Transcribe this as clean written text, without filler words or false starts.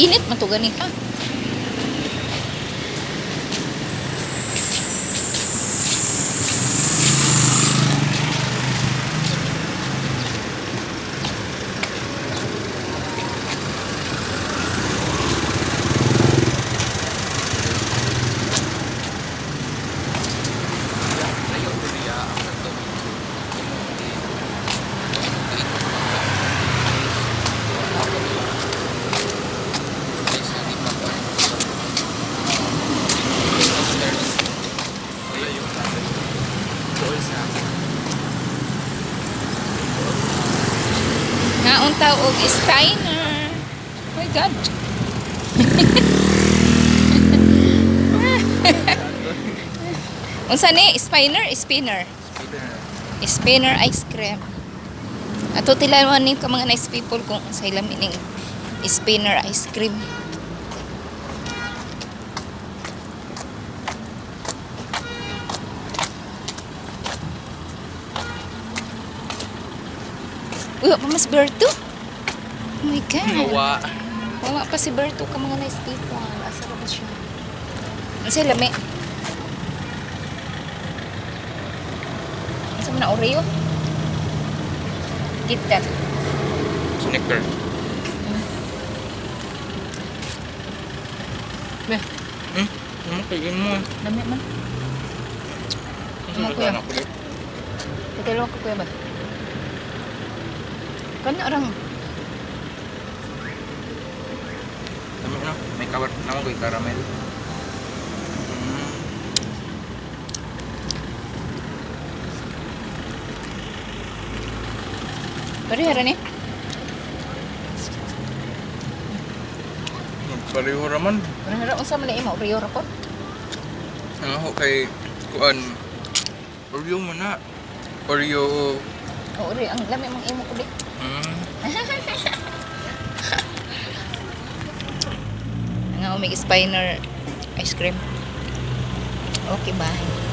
Init man to gani ha. Layo diri ah, ang katong imong gi place nga gipakuan. Upstairs. Layo. Dool sa Ngaon ta og Steiner. Oh my God. Unsa ni? Spinner? Spinner. Spinner. Spinner ice cream. Ato tilawan ni ka mga nice people kung unsay lami ning spinner ice cream. Uy, wa pa mas Berto. Oh my God. Wa. Wala pa si Berto ka mga nice people. Asa ra ba siya? Unsay lami? Unsa man na Oreo? Get that. Snicker. Be, Ano kay mo? lami man. Ano Ano, kuya? ko kuya? Patilo ko kuya ba? Kano orang Tama na. May kawat naman ko caramel. Pareha ra ni? Pareho raman. Pareha ra unsa man na imo Oreo ra po? Ano ko kay kuan Oreo mo na. Oreo. O Oreo ang lami mang imo ko di. Nga umig spinner ice cream. Okay, bye.